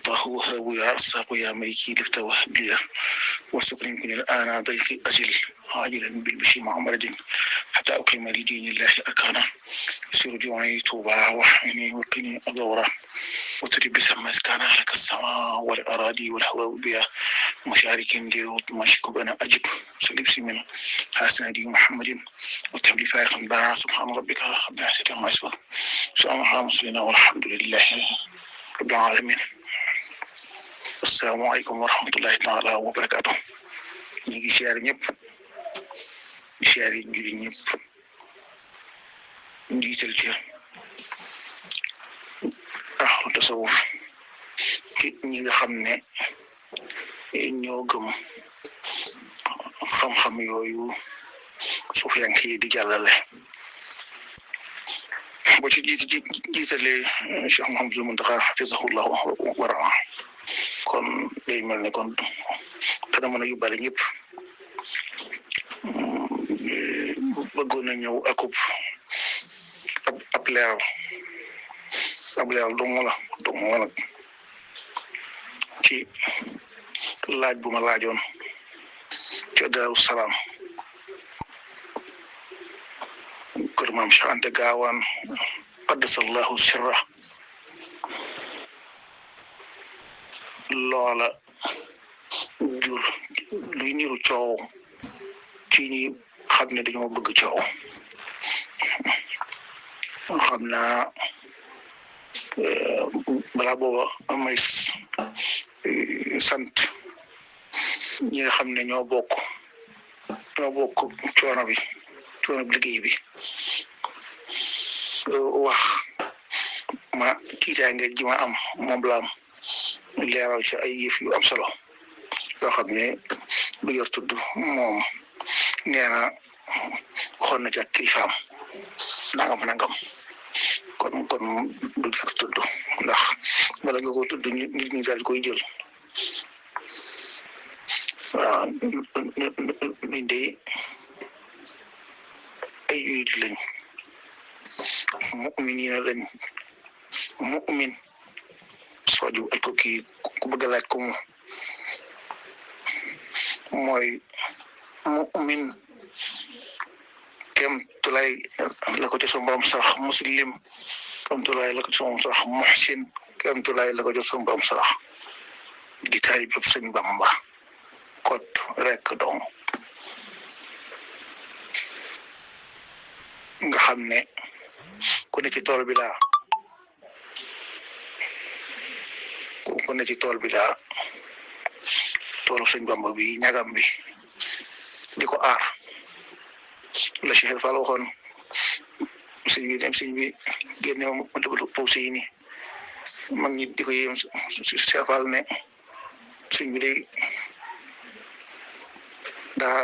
الله وهاب يا رزاق يا ملكي لفت وهب لي وسكن يمكن الآن ضيقي أجل عاجلا بالبشر مع مرض حتى أقيم لدين الله أركانا يسير جوعي توبا وحمني وقني أدورا وتري بسم كان لك السماء والأراضي والهواء بها مشارك ليوت مشكوبنا أجب سلبسي من حسن دي محمد وتبلي فائق بنا سبحان ربك رب العزة عما يصفون سلام على المرسلين والحمد لله رب العالمين. السلام عليكم ورحمة الله تعالى وبركاته. نيجي شير ñep شير جوري ñep نجيتل ci ahlu tasawuf ci ñi nga xamne ñoo gëm xam-xam yooyu suufiyanke di jàllale bo ci jiitale Cheikh Mouhamadul Muntaxa hafizahullah wa raa kon day mel ne kon dana mën a yóbbaale ñëpp bëggoon na ñëw akub ab leeral dong nag ci laaj bu ma laajoon ci Daaru Salaam kër maam Cheikh Anta Gaawaan qaddasallahu sirra loola jur luy niru coow ci ñi xam ne dañoo bëgg coow xam naa balaa booba may sant ñi nga xam ne ñoo bokk coono bi liggéey bi wax ma tiitaange ji ma am moom la am leeral ci ay yëf yu am solo yoo xam ne bu yor tudd moom nee na xool na ci ak kilifaam nangam kon du jar tudd ndax bala nga ko tudd nit ñi daal koy jël waaw ñu de ay julit lañ mu'minina lañ mu'min sooju al ko kii ku bëgg a laaj ko mooy mu'min kem tulay la ko ci son borom sarax muslim kem tulay la ko ci son borom sarax muhsin kem tulay la ko ci son borom sarax di taalibe bépp Sëñ Bamba kot rek donc nga xam ne ku ne ci tool bi laa ku ne ci tool bi laa toolu Sëñ Bamba bi ñagam bi di ko aar la Cheikh Fall waxoon sëñ bi génne mu dëbal pawse yi ni mag ñi di ko yéem Cheikh Fall ne sëñ bi day daa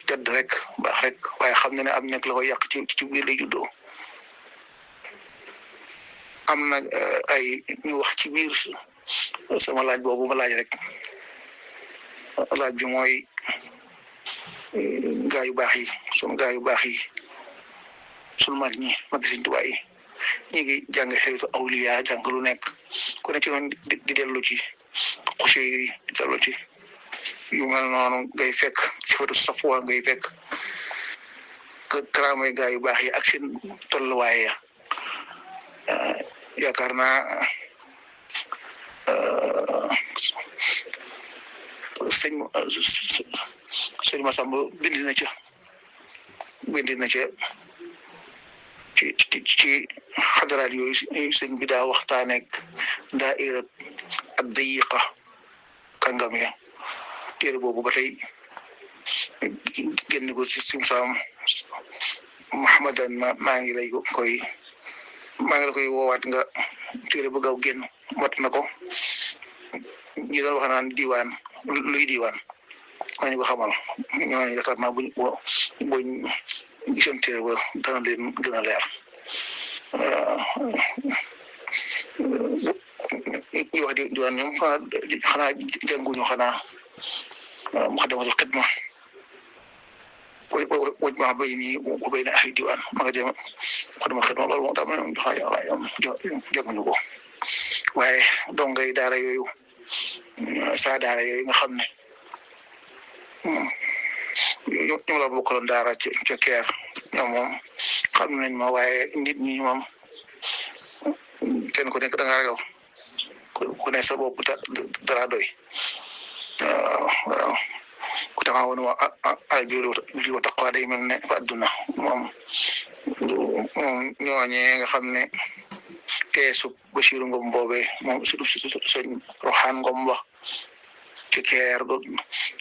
tedd rek baax rek waaye xam ne am nekk la ko yàq ci biir lay juddoo am na ay ñu wax ci biir sama laaj boobu ma laaj rek laaj bi mooy gaa yu baax yi sunu gaa yu baax yi sunu mag ñi mag Sëñ Tuubaa yi ñi ngi jàng xeetu awliya jàng lu nekk ku ne ci noonu di dellu ci Xuseyri di dellu ci yu mel noonu ngay fekk sifatu safwa ngay fekk karaamay gaa yu baax yi ak seen tolluwaay ya yaakaar naa sëñ Masamba bind na ca ci xadaraat yooyu sëñ bi daa waxtaaneeg daaira ak dayiqa kàngam ya téere boobu ba tey génn ko ci simsaam Muhammadan maa ngi la koy woowaat nga téere bu gaaw génn mat na ko ñi doon wax naan diwaan luy diwaan maa ngi ko xamal ñoo ne yaakaar naa buñ gisoon téere ba dana leen gën a leer ñi wax diwaan ñoom xanaa jànguñu xanaa Muxaddamatul Xidma waj ma bayni wa bayna ahli diwaan ma nga jëm Muxaddamatul Xidma loolu moom tam jànguñu ko waaye dongay daara yooyu saa daara yooyu nga xam ne ñoom la bokkaloon daara ca keer ñoom moom xam nañ ma waaye nit ñi moom kenn ku nekk da nga ragal ku ne sa bopp dara doy waaw ku taxaw woon wa al birri wa taqwa day mel ne fa adduna moom ñooñee nga xam ne teesu Basiru Ngom boobee moom surtout sëñ Roxaan Ngom ba ci keer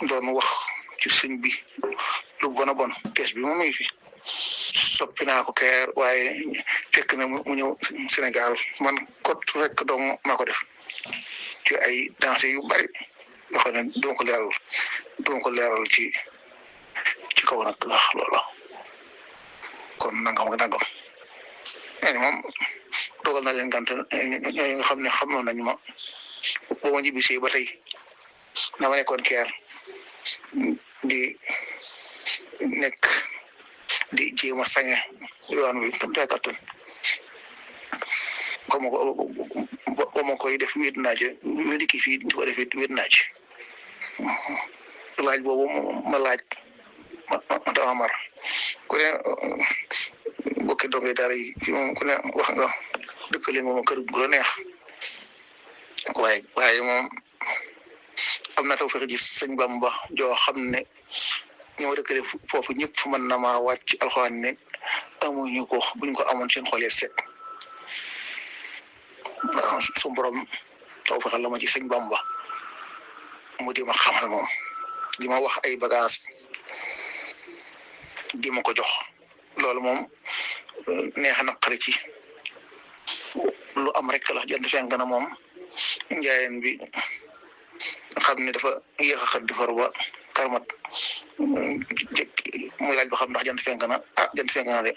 doon wax ci sëñ bi lu bon a bon tees bi moom muy fi soppi naa ko keer waaye fekk na mu ñëw Sénégal man kot rek dong maa ko def ci ay danse yu bari yoo xam ne doo ko leeral ci kaw nag ndax loola kon nangam moom dogal na leen gànt ñooñu nga xam ne xamoon nañu ma boo ma ñibbisee ba tey na ma nekkoon keer di nekk di jéem a sañe yoon wi tam tay kattan ba ma koy def wéet naa ci wédiki fii di ko def wéet naa ci laaj boobu ma laaj ma dama mar ku ne bokki donge dara yi fi moom ku ne wax nga dëkkale moom kër gu la neex waaye moom am na taw fexe ji sëñ Bamba joo xam ne ñoo dëkkale foofu ñëpp mën na maa wàcc alxuraan ne amuñu ko buñ ko amoon seen xol set waaw su borom taw fexe la ma ci sëñ Bamba mu di ma xamal moom di ma wax ay bagage di ma ko jox loolu moom neex na xare ci lu am rek la jant fenk na moom njaayeen bi xam ne dafa yéex a xat di far ba karmat muy laaj ba xam ndax jant fenk na jant fenk na de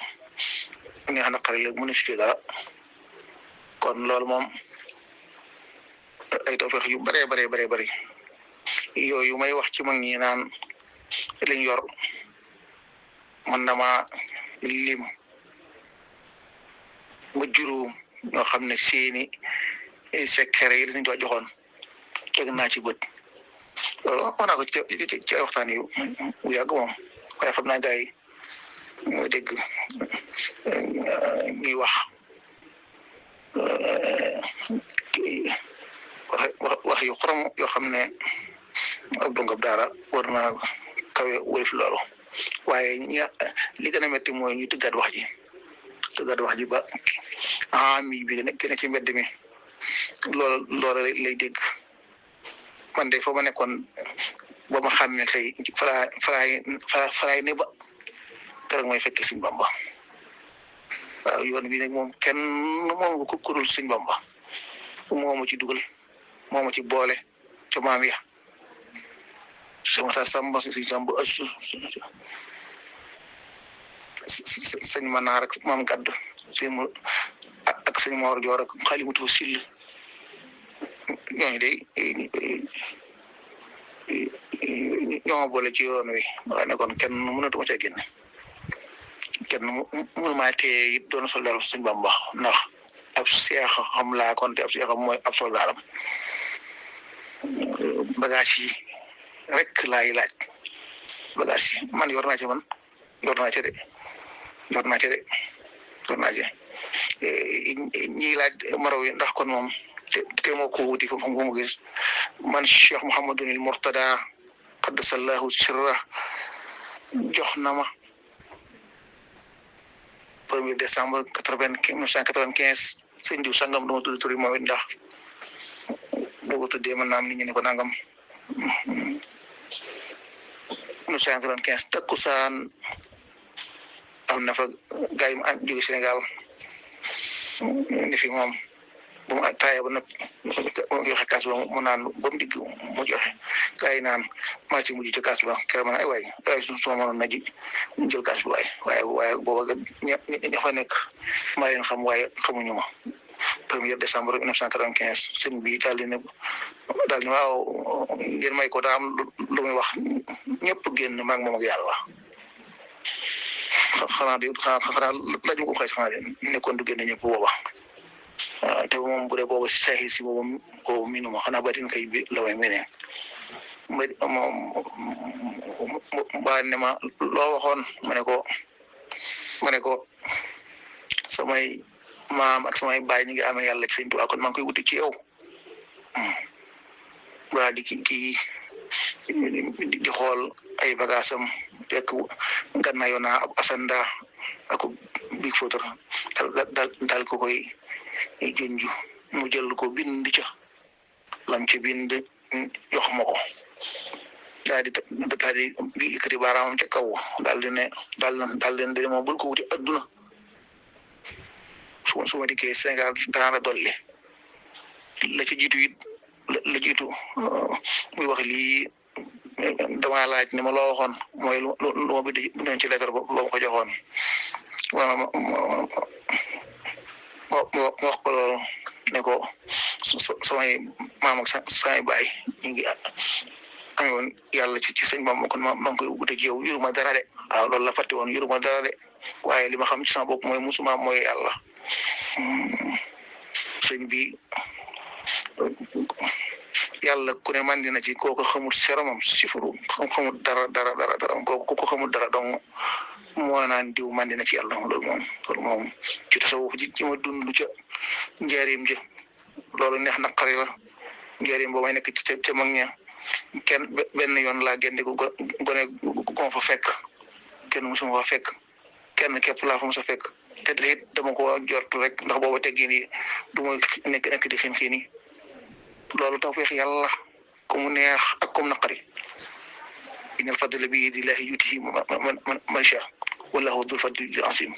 neex na xare léegi mënu si dara kon loolu moom ay tawfeex yu bare yooyu may wax ci mag ñi naan liñ yor man dama lim ba juróom ñoo xam ne seeni secret yi lañ ko joxoon teg naa ci bët loolu wax naa ko ci ay waxtaan yu bu yàgg moom waaye xam naa gars yi ñoo dégg ñuy wax wax yu xorom yoo xam ne ab dongab daara war naa kawe wërif loolu waaye li gën a métti mooy ñu tëggaat wax ji ba mi bi gën a ci mbedd mi loola lay dégg man de fa ma nekkoon ba ma xam ne tey faraay ne ba keroog mooy fekk Sëñ Bamba waaw yoon bi nag moom kenn moom ko kurul Sëñ Bamba moo ma ci dugal moo ma ci boole ca maam ya sama sa samba Sëñ Samba asu sëñ Manaar ak maam Gadd ak sëñ Mor Joor ak xali mutu sill ñooñu day ñoo boole ci yoon wi waaye ne kon kenn mënatuma ca génn kenn mënu maa tee it doon soldaar Sëñ Bamba ndax ab seex xam laa kon te ab seexam mooy ab soldaaram bagage yi rek laay laaj bagage yi man yor naa ci ñiy laaj maraw yi ndax kon moom te moo ko wuti foofu mu gis man Cheikh Mouhamadunil Mourtada qaddasallahu sirra jox na ma 1er décembre 1995 sëñ diw sangam dama tudd turi moom it ndax boo ko tuddee mën naa am nit ñi ne ko nangam 1995 takkusaan am na fa gars yi mu jóge Sénégal ne fi moom ba mu taaya ba nag joxe kaas ba mu naan ba mu digg mu joxe gars yi naan maa ci mujj ci kaas ba keroog ma ne ay waay su ma mënoon na ji jël kaas bi waaye booba ña fa nekk maa leen xam waaye xamuñu ma 1er décembre 1995 sëñ bi daal di ne waaw ngeen may ko daa am lu muy wax ñëpp génn maag moom ak yàlla xanaa laaj ma ko xëy xanaa de nekkoon du génn ñëpp booba te moom bu dee boobu saxi si boobu minuma xanaa batin kay bi la may mene moom mbaa ne ma loo waxoon ma ne ko samay maam ak samay baay ñi ngi amee yàlla ci Sëñ Tuubaa kon maa ngi koy wuti ci yow waa di kii di xool ay bagaasam fekk gannaaw naa ab asanda ak big photo dal ko koy junju mu jël ko bind ca lam ci bind jox ma ko daal di yëkkati baaraamam ca kaw daal di ne moom bul ko wuti adduna su ma dikkee Sénégal dana la dolli la ci jiitu it la jiitu muy wax lii dama laaj ne ma loo waxoon mooy lu ma bind ci lettre ba ma ko joxoon ma wax ko loolu ne ko samay maam ak samay baay ñu ngi amee woon yàlla ci sëñ Bamba kon maa ngi koy wute ci yow yuruma dara de waaw loolu la fàtte woon yuruma dara de waaye li ma xam ci sama bopp mooy musuma mooy yàlla sëñ bi yàlla ku ne mandi na ci kooku xamul seromam sifuru xamul dara kooku ko xamul dara donc moo naan diw mandi na ci yàlla loolu moom ci tasawuf ci ma dund ca njaarim ja loolu neex naqari la njaarim boo may nekk ci ca mag ña kenn benn yoon laa génne ko gone gon fa fekk kenn musuma fa fekk kenn képp laa fa musa fekk te it dama ko jort rek ndax booba teggin yi du ma nekk di xiin yi loolu tawfeex yàlla ko mu neex ak comme naqari innal fadla bi yadillahi yutihi man sha wallahu dhul fadli azim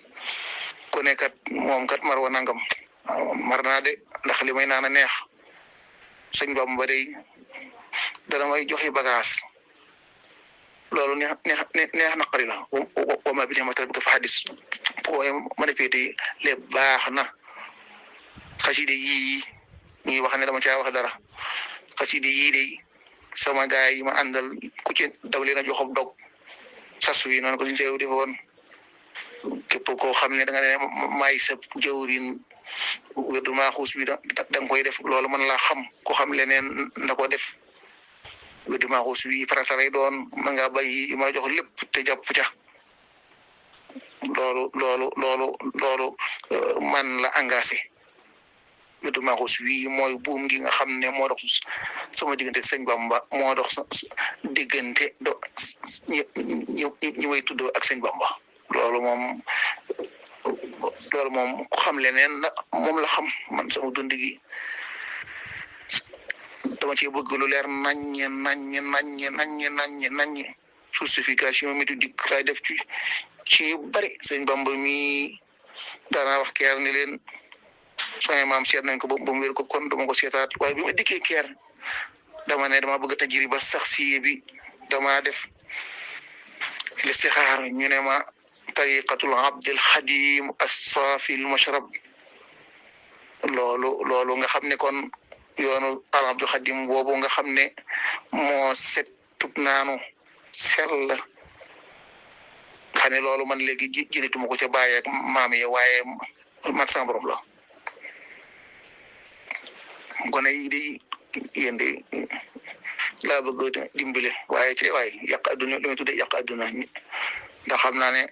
ku ne kat moom kat mar wa nangam mar naa de ndax li may naan a neex sëñ Bamba day dana may joxe bagage loolu neex naqari la wa ma bi ni'mati rabbika fa hadis waaye mën a féete le baax na xaside yii ñuy wax ne dama caa wax dara xaside yii de sama gaay yi ma àndal ku ci daw leen a joxob dog sas wi noonu ko suñu seew defoon képp koo xam ne da nga ne maay sa jawrin wérdu maaxuus bi da nga koy def loolu mën laa xam ko xam leneen nda ko def wérdu maaxuus bi farata lay doon mën ngaa bàyyi ma jox lépp te jàpp ca loolu man la engagé wérdu maaxuus wi mooy buum gi nga xam ne moo dox sama diggante ak sëñ Bamba moo dox diggante ñi may tuddoo ak sëñ Bamba loolu moom ku xam leneen moom la xam man sama dund gi dama ci bëgg lu leer naññ justification méthodique lay def ci yu bari sëñ Bamba mi daanaa wax keer ni leen sama maam seet nañ ko ba mu wér ko kon dama ko seetaat waaye bi ma dikkee keer dama bëgg tajriba saxsiye bi dama def listixaar ñu ne ma tariqatul abdil xadim as-safil mashrab loolu nga xam ne kon yoonu al abdul xadim boobu nga xam ne moo set tub naanu sell xam ne loolu man léegi jëlituma ko ca bàyyi ak maam yi waaye man sama borom la gone yi di yéen de laa bëgg dimbale waaye yàq adduna li may tuddee yàq adduna ndax xam naa ne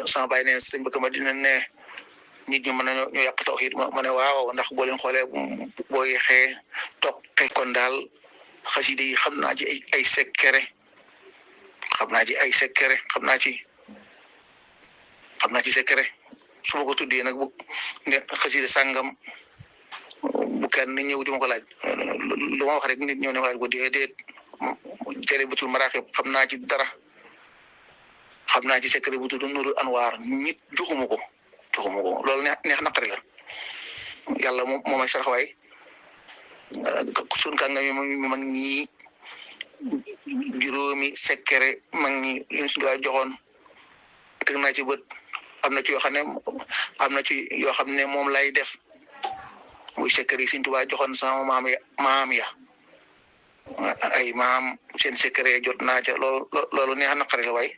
sama bàyyi ne sëñ bëgg ma dina ne nit ñi mën nañoo ñu yàq tawhid ma ne waaw ndax boo leen xoolee boo yeexee toqe kon daal xaside yi xam naa ci ay secret xam naa ci secret su ma ko tuddee nag bu ne xaside sàngam bu kenn ñëw di ma ko laaj lu ma wax rek nit ñëw ne laaj ko déedéet Jalibatul Maraqib xam naa ci dara xam naa ci secret bu tudd Nurul Anwaar nit joxuma ko loolu neex naqari la yàlla moom ay sarax waay sun ka nga mi mag ñi juróomi secret mag ñi yéen suñu waa joxoon teg naa ci bët am na ci yoo xam ne moom lay def muy secret yi Sëñ Tuubaa joxoon sama maam ya ay maam seen secret jot naa ca loolu neex naqari la waay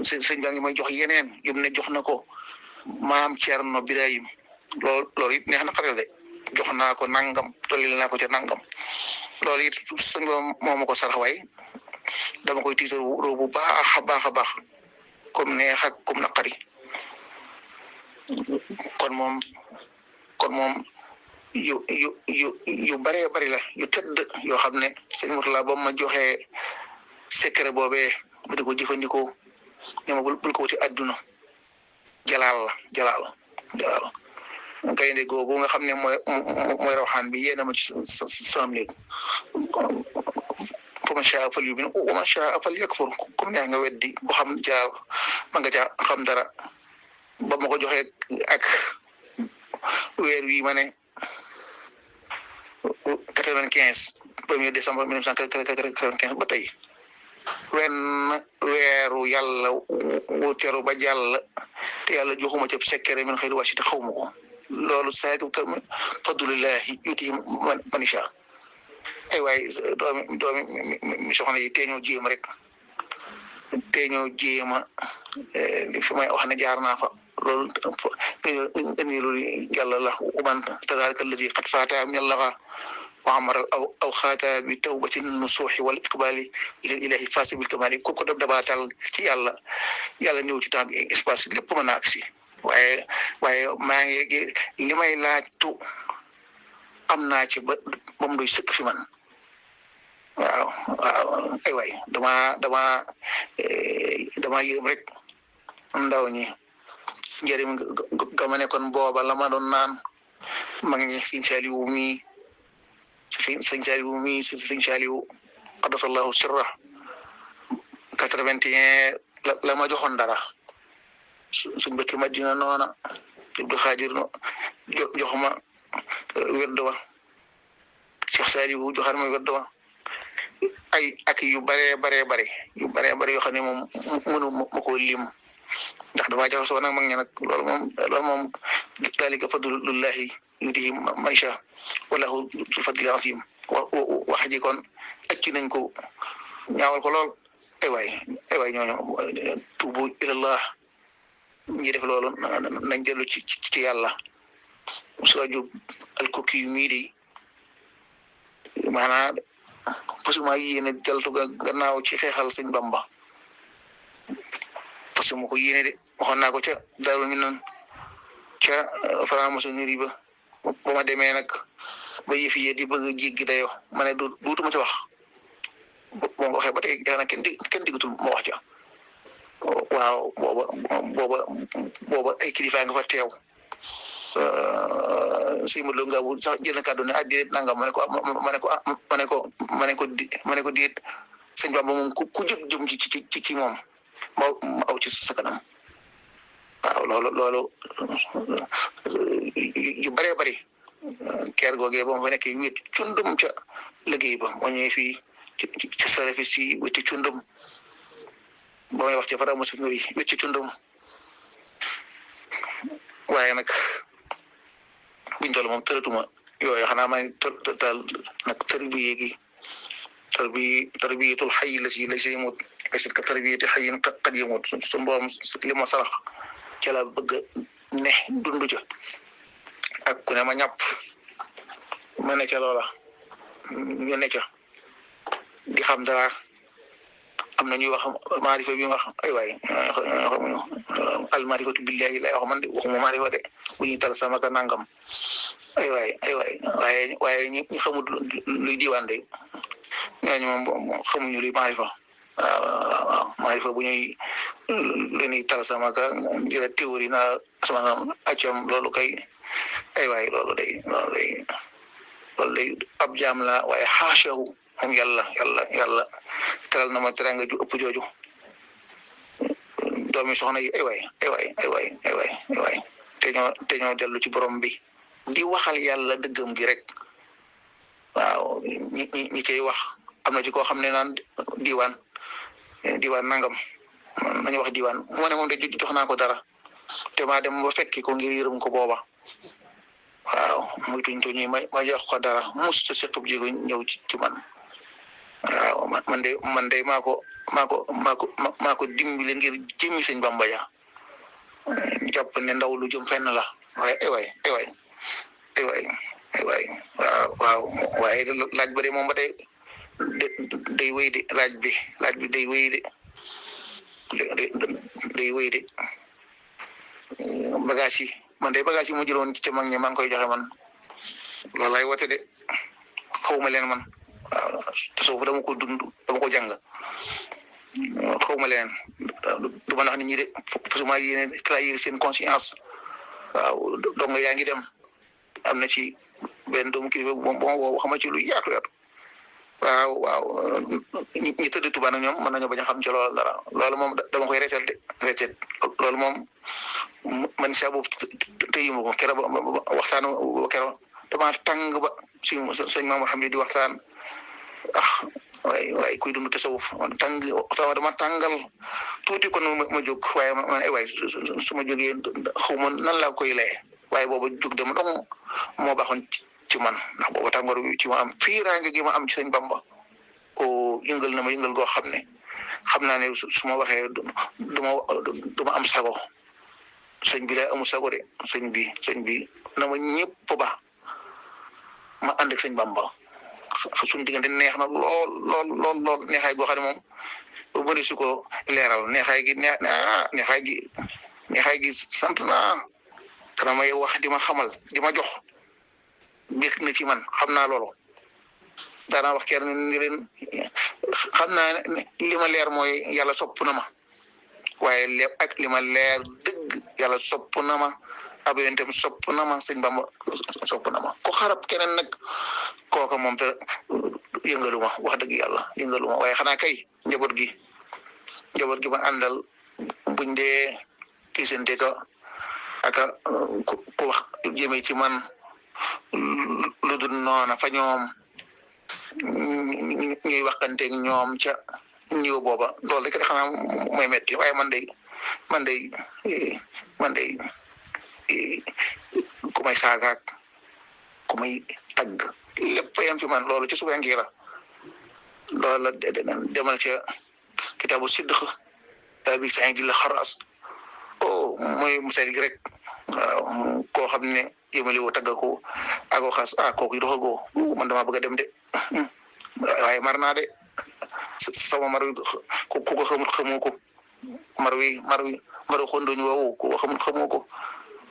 sëñ baa ngi may jox yeneen yum ne jox na ko maam Cerno Birahim loolu it neex na xaral de jox naa ko nangam dolli naa ko ca nangam loolu it sëñ moo ma ko sarax waay dama koy tiitar bu baax a baax a baax comme neex ak comme naqari kon moom yu baree bari la yu tëdd yoo xam ne sëñ Murtala ba ma joxee secret boobee ma di ko jëfandikoo ne ma bul ko wuti àdduna jalaal gaynde googu nga xam ne mooy rawxaan bi yéena ma ci sama néeg fa man shaa falyu'min wa man shaa falyakfur comme neex nga weddi ko xam jalaal ma nga ca xam dara ba ma ko joxee ak weer wi ma ne 95 1er décembre 1995 ba tey wenn weeru yàlla wu teru ba jàll te yàlla joxuma ca secret min xëyri wàcc te xaw ma ko loolu saatu fadlullahi yuti man isha ay waay doomi mi soxna yi teeñoo jéem rek teeñoo jéema fi may wax ne jaar naa fa loolu loolu yàlla la uman tadalika allazi qad fata min allaha wa amara aw xaata bi tawbati nusuuxi wal iqbali ila ilahi fasi bil kamali ku ko dabaatal ci yàlla ñëw ci temps bi espace lépp mën a agsi waaye maa ngi li may laajtu am naa ci ba mu doy sëkk fi man waaw ay waay dama yërëm rek ndaw ñi njëriñ gama ne kon booba la ma doon naan mag ñi Sëñ Saaliwu mi Sëñ Saaliwu qaddasallahu sirra 81 la ma joxoon dara suñ bëkki Madina noona Abdou Xaadir jox ma wérd wa Cheikh Saaliwu joxaat ma wérd wa ay ak yu bare yoo xam ne moom mënu ma ko lim ndax dafa jaxasoo nag mag ñi nag loolu moom dalika fadlullahi yutihi man yasha wallahu zul fadli azim wax ji kon acci nañ ko ñaawal ko lool ay waay ñooñu tuubu ilallah ñi def loolu nañ dellu ci yàlla Moussa Diop alkoki yu mii di maanaam parce que maa ngi yéene deltu gannaaw ci xeexal sëñ Bamba parce que mu ko yéene de waxoon naa ko ca Daaru Minaan ca franc-maçonnerie ba ma demee nag ba yëf yi di bëgg a jéggi dayoo ma ne duutuma ci wax boo ma waxee ba tey daanaka kenn diggatul ma wax ca waaw booba ay kilifa nga fa teew sëñ Modou Lo Ngabou sax jël na kàddu ne déet nangam ma ne ko déet sëñ Bamba moom ku jóg jëm ci moom ma aw ci sa kanam waaw loolu yu bëree bëri keer googee ba ma fa nekk wéet cundum ca liggéey ba moo ñëwee fii ci salafi si wéet ci cundum ba may wax ci fara mosu ñori wéet ci cundum waaye nag buñ toll moom tëratuma yooyu xanaa maa ngi tal nag tarbiye gi tarbiyatul xay la si yamut laysa ka tarbiyati xayin qad yamut su mboom li ma sarax ca la bëgg ne dundu ca ak ku ne ma ñàpp ma ne ca loola ñu ne ca di xam dara am na ñuy wax maarifa bi wax ay waay xamuñu al maarifatu billahi lay wax man de waxuma maarifa de bu ñuy tal sama ka nangam ay waay waaye ñi xamul luy diwaan de ñooñu moom xamuñu luy maarifa waaw maarifa bu ñuy lu ñuy tal sama ka jëla théorie na sama accam loolu kay ay waay loolu day ab jaam la waaye xaashahu moom yàlla teral na ma teranga ju ëpp jooju doomi soxna yi ay waay te ñoo dellu ci borom bi di waxal yàlla dëggam gi rek waaw ñi koy wax am na ci koo xam ne naan diwaan nangam nañu wax diwaan moo ne moom de jox naa ko dara te maa dem ba fekki ko ngir yërëm ko booba waaw muy tuñi ma jox ko dara mus sa sequb jéego ñëw ci man waaw man de maa ko dimbali ngir jëmmi sëñ Bamba ja ñu jàpp ne ndaw lu jëm fenn la waaye waaw waaye laaj ba de moom ba tey day wéy de laaj bi day wéy de day wéy de bagage yi man de bagage yi mu jëloon ci mag ñi maa ngi koy joxe man loolu laay wote de xawma leen man waaw tasawuf dama ko dund dama ko jàng xawma leen du ma nax nit ñi de fasuma yéene trahir seen conscience waaw donc yaa ngi dem am na ci benn doomu kilifa bon xama ci lu yaatu waaw ñi tëdd Tuubaa nag ñoom mën nañoo bañ a xam ci loolu dara loolu moom dama koy recet loolu moom man saa boobu tëyuma ko keroog waxtaan keroog dama tàng ba si sëñ Mamour xam ne di waxtaan waaye kuy dund tasawuf dama tàngal tuuti kon ma jóg waaye man su ma jógee xaw ma nan laa koy lee waaye booba jóg dama dong moo baaxoon ci man ndax booba tàngoor ci ma am fiiraange gi ma am ci sëñ Bamba o yëngal na ma yëngal goo xam ne xam naa ne su ma waxee du ma am sago sëñ bi lay amul sago de sëñ bi na ma ñëpp ba ma ànd ak sëñ Bamba suñu diggante neex na lool neexaay goo xam ne moom bu bëri su ko leeral neexaay gi sant naa dana may wax di ma xamal di ma jox békk na ci man xam naa loolu daanaa wax kenn ni leen xam naa ne li ma leer mooy yàlla sopp na ma waaye li ma leer dëgg yàlla sopp na ma ab yonentam sopp na ma sëñ Bamba sopp na ma ko xarab keneen nag kooka moom te yëngaluma wax dëgg yàlla yëngaluma waaye xanaa kay njaboot gi ma àndal buñ dee gisante ko aka ku wax jëmee ci man lu dul noona fa ñoom ñuy waxanteeg ñoom ca ñëw booba loolu rek xanaa mooy metti waaye man day ku may saagaak ku may tagg lépp yam ci man loolu ci suba ngi la loolu demal ca kitaabu sidq bi Saïd al Xarras mooy musal gi rek waaw koo xam ne yëmali woo tagg ko ako xas kooku doxagoo man dama bëgg a dem de waaye mar naa de sama mar wi ku ko xamul xamoo ko maru xondoñ woowu ku ko xamul xamoo ko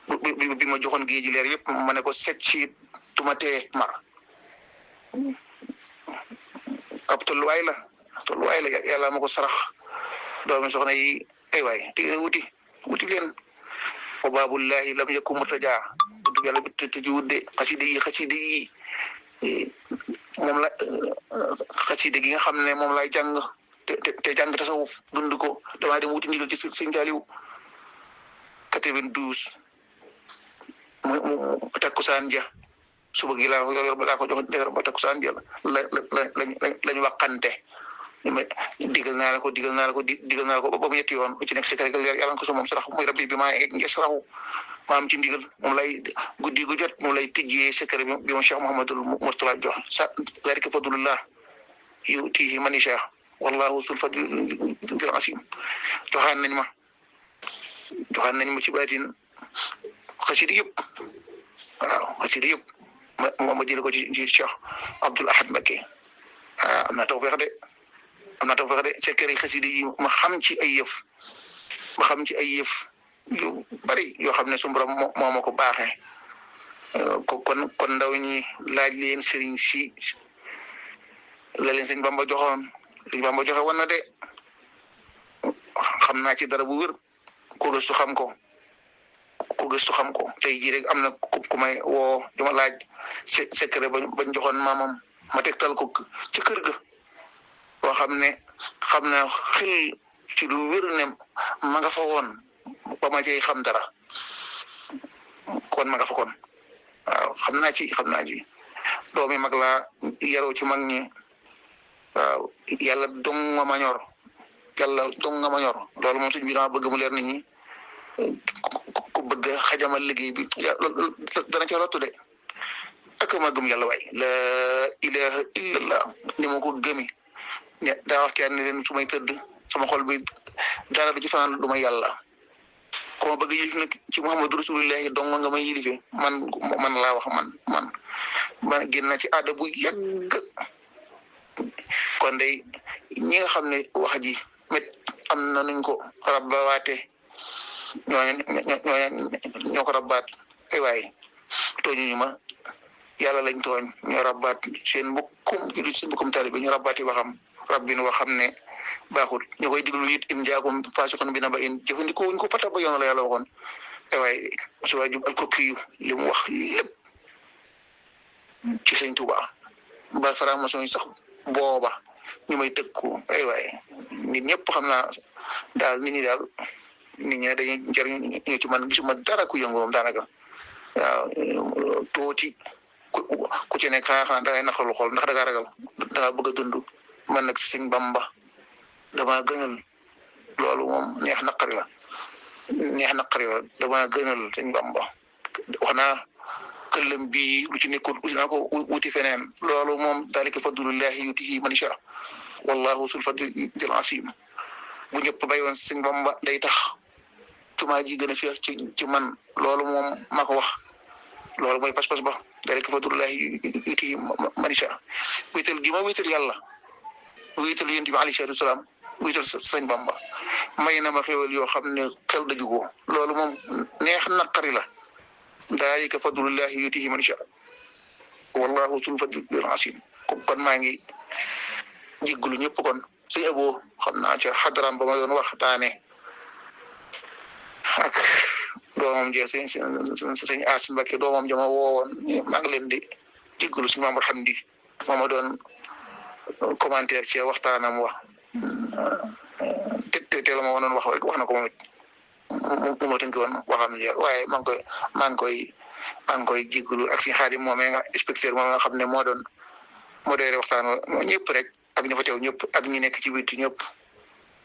bi ma joxoon géej gi leer yëpp ma ne ko set ci tumatee mar ab tolluwaay la yàlla ma ko sarax doomi soxna yi ay waay tigre wuti leen wa baabullahi lam yakun murtajaa buntu yàlla bi tëji wudde xaside yi moom la xaside gi nga xam ne moom lay jàng te jàng tasawuf dund ko damaa dem wuti ndigal ci sëñ Saaliw 92 mu takkusaan ja suba gi laa ko jox ba takkusaan ja lañu waxante digal naa la ko ba mu ñetti yoon ci nekk secret yàlla ko so moom sarax muy rabbi bi maa ngi saraxu ma am ci ndigal moom lay guddi gu jot moom lay tijjee secret bi ma Cheikh Mouhamadul Mourtala jox sa zalika fadlullah yutihi man yasha wallahu sul fadlil asim joxaan nañ ma ci baatin xasida yëpp waaw ma jële ko ci Cheikh Abdoul Ahad Mbacké am naa tawfeex de secret xasida yi ma xam ci ay yëf yu bari yoo xam ne suñu borom moo ma ko baaxee kon ndaw ñi laaj leen sëriñ si la leen sëñ Bamba joxe woon na de xam naa ci dara bu wér ko gëstu xam ko tey jii rek am na ku may woo di ma laaj secret bañ joxoon maamam ma tegtal ko ci kër ga boo xam naa xel ci lu wér ne ma nga fa woon ba ma jey xam dara kon ma nga fa kon waaw xam naa ci doomi mag laa yaroo ci mag ñi waaw yàlla dong nga ma ñor loolu moom suñ bi dama bëgg mu leer nit ñi ku bëgg xajamal liggéey bi dana ca lottu de ak ma gëm yàlla waay la ilaha illallah ni ma ko gëmi daa wax kenn ne leen su may tëdd sama xol bi dara du ci fanaan du ma yàlla ko bëgg yilif nag ci Muhammadu Rasulullahi dong nga may yilife man laa wax man génn na ci aada bu yàgg. kon day ñi nga xam ne wax ji met am na nuñ ko rabbawaate ñoo ko rabbaat ay waay tooñuñu ma yàlla lañ tooñ ñoo rabbaat seen mbokkum taalibe ñu rabbaati waxam rabbin wax xam ne baaxul ñu koy diglu it in jaakum faasiqun bi naba'in jëfandikoo wuñ ko pata ba yoon la yàlla waxoon ay waay su waay jub alkokiyu li mu wax lépp ci sëñ Tuubaa ba franc-maçon yi sax booba ñu may tëkku ay waay nit ñëpp xam naa daal nit ñi dañuy jëriñ ñu ci man gisuma dara ku yëngu moom daanaka waaw tuuti ku ci nekk xanaa dangay naqarlu xool ndax dangaa ragal dangaa bëgg a dund man nag sëñ Bamba damaa gënal loolu moom neex naqari la damaa gënal sëñ Bamba wax naa këllam bii lu ci nekkul usi naa ko wuti feneen loolu moom dalika fadlullahi yutihi man yasha wallahu sul fadlil asim bu ñëpp bayoon sëñ Bamba day tax jumaa ji gën a feex ci man loolu moom maa ko wax loolu mooy pas-pas ba dalika fadlullahi yutihi man yasha wéetal gi ma wéetal yàlla wéetal yonent bi alayhi salaatu wasalaam wéetal sëñ Bamba may na ma xéwal yoo xam ne xel daju ko loolu moom neex naqari la dalika fadlullahi yutihi man yasha wallahu sul fadlil asim kon maa ngi jéggalu ñëpp kon sëñ Abo xam naa ca xadaraam ba ma doon waxtaane ak doomam je sëñ As Mbakke doomam jama woowoon maa ngi leen di jéggalu suñu Mamadou Hamdi moo ma doon commentaire ci waxtaanam wax te la ma woon wax rek wax na ko moom it mu ma tënk woon waxam ne waaye maa ngi koy jéggalu ak suñu Xaadim moom nga inspecteur moom nga xam ne moo doon waxtaan ñëpp rek ak ñu fa teew ñëpp ak ñi nekk ci biir ñëpp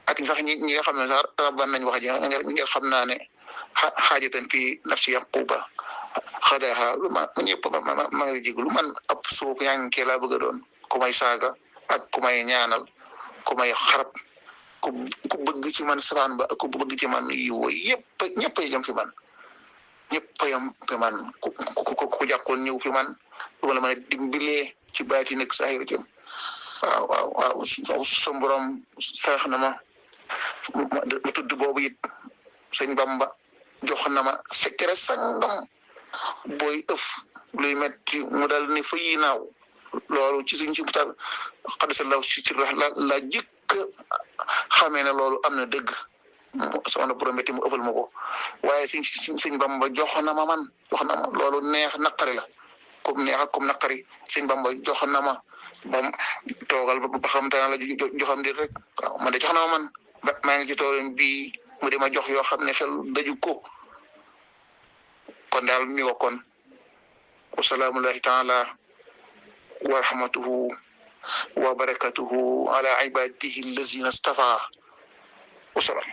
ak sax ñi nga xam ne sax rabban nañ wax ji nga xam naa ne xaajatan fii nafsi yaquba xadaha ma ñëpp ma ngi jéggalu man ab suuf yaa ngi laa bëgg a doon ku may saaga ak ku may ñaanal ku may xarab ku bëgg ci man safaan ba ku bëgg ci man yiw ñëpp a yem fi man ñëpp a yem fi man ku jàqoon ñëw fi man lu ma la mën a dimbalee ci baati nekk saahir jëm waaw sa borom sarax na ma tudd boobu it sëñ Bamba jox na ma secret sangam booy ëf luy metti mu dal ne fa yi naaw loolu ci suñ ci mutal xadisalaw ci la jëkk xamee ne loolu am na dëgg soxna prométti mu ëffal ma ko waaye sëñ Bamba jox na ma loolu neex naqari la comme neex ak comme naqari sëñ Bamba jox na ma bam toogal ba xam tane la joxam di rek waaw man de jox na ma maa ngi ci toolen bii mu di ma jox yoo xam ne xel daju ko kon daal mi wa kon wasalaamullahi taala wa rahmatuhu wa barakatuhu ala ibadihi allazina stafa wasalaam.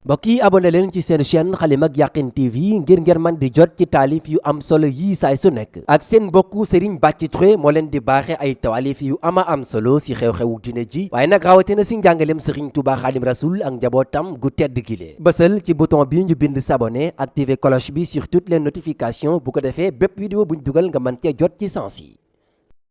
mbokk yi abonné leen ci seen chaîne Xalimag Yakhine TV ngir ngeen man di jot ci taalif yu am solo yii saay su nekk ak seen mbokku Serigne Bathie Touré moo leen di baaxe ay taalif yu ama am solo si xew-xewu dina ji waaye nag rawatina si njàngaleem Serigne Touba Khadim Rasoul ak njabootam gu tedd gile bësal ci bouton bi ñu bind s'abonner activer cloche bi sur toutes les notifications bu ko defee bépp vidéo buñ dugal nga mën cee jot ci sens yi